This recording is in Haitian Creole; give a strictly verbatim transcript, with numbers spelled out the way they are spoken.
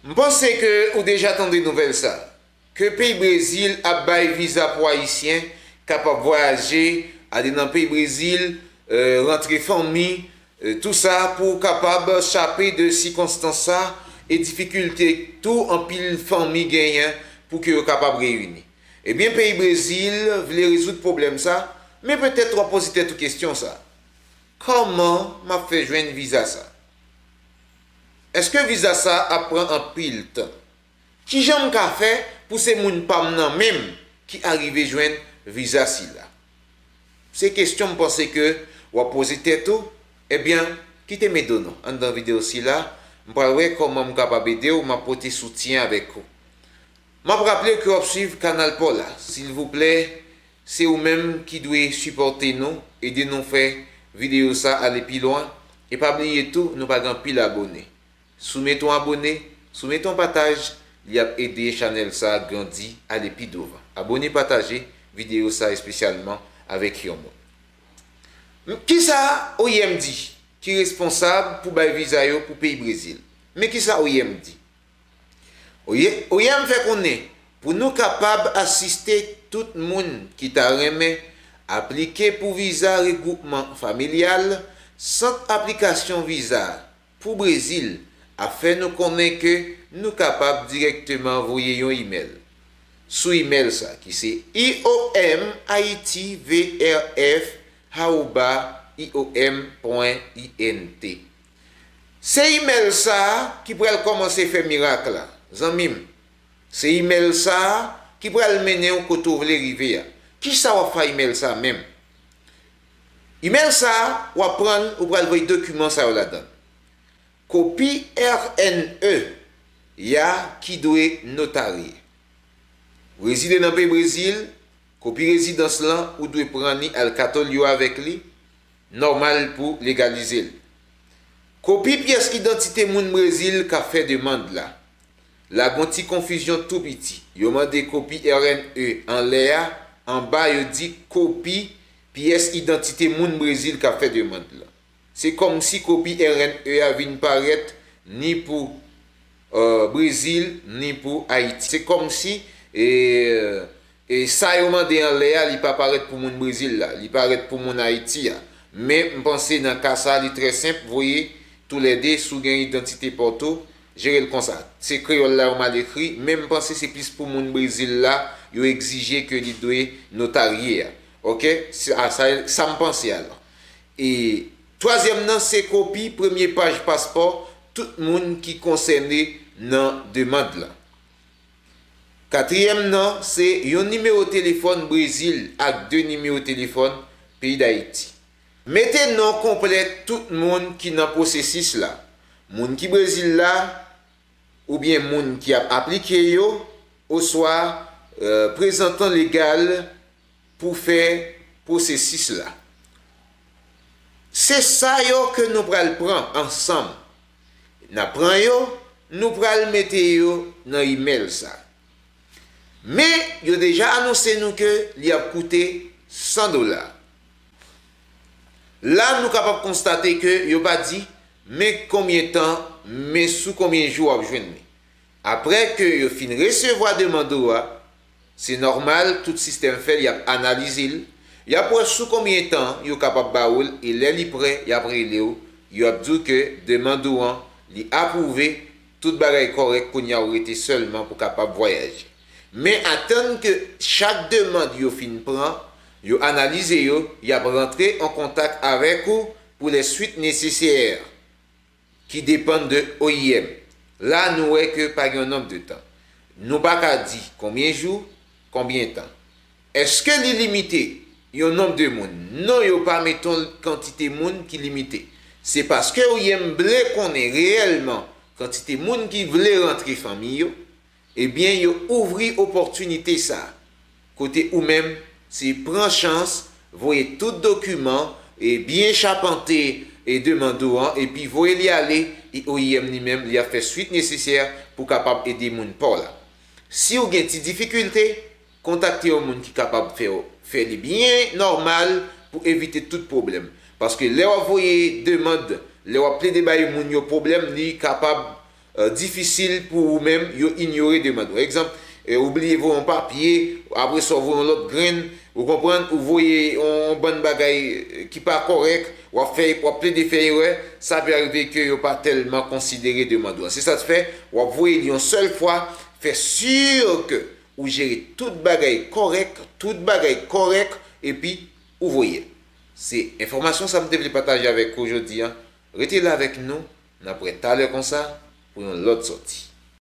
M panse ke ou deja tande nouvèl sa, ke peyi Brezil ap bay viza pou Ayisyen kapab vwayaje, ale nan peyi Brezil, eh, rantre fanmi, eh, tou sa pou kapab chape de sikonstans sa e difikilte tou anpil fanmi genyen pou ke yo kapab reyini. Ebyen, peyi Brezil vle rezoud pwoblèm sa, men petèt w ap poze tèt ou kesyon sa, kòman m ap fè jwenn viza sa? Èske viza sa ap pran anpil tan? Kijan m ka fè pou se moun pa m nan menm ki arive jwenn viza sila? Se kesyon m panse ke w ap poze tèt ou. Ebyen, kite m ede w non. Anndan videyo sila, m pral wè kòman m kapab ede w, m ap pote soutyen avèk ou. M ap raple ke w ap swiv Kanal Paw la. Silvouplè, se ou menm ki dwe sipòte nou, ede nou fè videyo sa ale pi lwen. E pa bliye tou, nou pa gen anpil abone. Si w mete w abone, si w mete w pataj, li ap ede chanèl sa grandi, ale pi douvan. Abone, pataje videyo sa espesyalman avèk yon moun. Kisa O I M di ki responsab pou bay viza yo pou peyi Brezil? Men kisa O I M di. O I M fè konnen, pou nou kapab asiste tout moun ki ta renmen aplike pou viza regwoupman familyal, sant aplikasyon viza pou Brezil ap fè nou konnen ke nou kapab dirèkteman voye yon imèl sou imèl sa ki se I O M Haiti V R F arobase I O M pwen I N T. Se imèl sa a ki pral kòmanse fè mirak la, zanmi m. Se imèl sa a ki pral mennen w kote w vle rive a. Kisa w ap fè ak imèl sa a menm? Imèl sa a, w ap pran l, ou pral voye dokiman sa yo ladan l. Kopi R N E a ki dwe notarye. Ou rezide nan peyi Brezil, kopi rezidans lan, ou dwe pran li al Katolyo avèk li, nòmal pou legalize l. Kopi pyès idantite moun Brezil k ap fè demann la. La gon ti konfizyon tou piti. Yo mande kopi R N E anlè a, anba yo di kopi pyès idantite moun Brezil k ap fè demann la. Se kòmsi kopi R N E a vin parèt ni pou, eh, Brezil, ni pou Ayiti. Se kòmsi, eh, e sa yo mande anlè a, li pa parèt pou moun Brezil la, li parèt pou moun Ayiti a. Men m panse nan ka sa a, li trè senp, voye toulède, si w gen idantite pa w tou, jere l konsa. Se kreyòl la yo mal ekri, men m panse se plis pou moun Brezil la, yo egzije ke li dwe notarye a. Oke? Se a sa, sa m panse alò. E twazyèm nan, se kopi premye paj paspò tout moun ki konsène nan demann lan. Katriyèm nan, se yon nimewo telefòn Brezil ak de nimewo telefòn peyi Dayiti. Mete non konplè tout moun ki nan pwosesis la, moun ki Brezil la, oubyen moun ki ap aplike yo, oswa, eh, prezantan legal pou fè pwosesis la. Se sa yo ke nou pral pran ansanm. N ap pran yo, nou pral mete yo nan imèl sa. Men, yo deja anonse nou ke li ap koute san dola. La, nou kapab konstate ke yo pa di, men konbyen tan, men sou konbyen jou w ap jwenn li. Apre ke yo fin resevwa demann ou a, se nòmal, tout sistèm fè l, y ap analize l, y ap wè sou konbyen tan yo kapab ba ou l, e lè li prè, y ap rele w, yo ap di w ke demann ou an, li apwouve, tout bagay kòrèk, kounye a ou rete sèlman pou kapab vwayaje. Men atann ke chak demann yo fin pran, yo analize yo, y ap rantre an kontak avèk ou pou lè swit nesesè ki depann de O I M. La, nou wè ke pa gen yon nonb de tan. Nou pa ka di konbyen jou, konbyen tan. Èske li limite yon nonb de moun? Non, yo pa met yon kantite moun ki limite. Se paske O I M vle konnen reyèlman kantite moun ki vle rantre fanmi yo, ebyen, yo ouvri opòtinite sa a. Kote ou menm, se pran chans, voye tout dokiman, e byen chapante e demann ou an, epi voye li ale, e O I M li menm, li ap fè swit nesesè pou kapab ede moun pa w la. Si w gen ti difikilte, kontakte yon moun ki kapab fè w fè li byen nòmal pou evite tout pwoblèm. Paske lè w ap voye demann, lè w ap plede bay moun yo pwoblèm, li kapab difisil pou ou menm, yo inyore demann ou. Egzanp, ou bliye voye yon papye, apre sa ou voye yon lòt grenn, ou konprann, ou voye yon bann bagay ki pa kòrèk, w ap fè, w ap plede fè erè, sa pè rive ke yo pa tèlman konsidere demann ou an. Se sa k fè, w ap voye li yon sèl fwa, fè si ke ou jere tout bagay kòrèk, tout bagay kòrèk, epi ou voye. Se enfòmasyon sa m te vle pataje avèk ou jodi a. Rete la avèk nou, n ap wè talè konsa pou yon lòt sòti.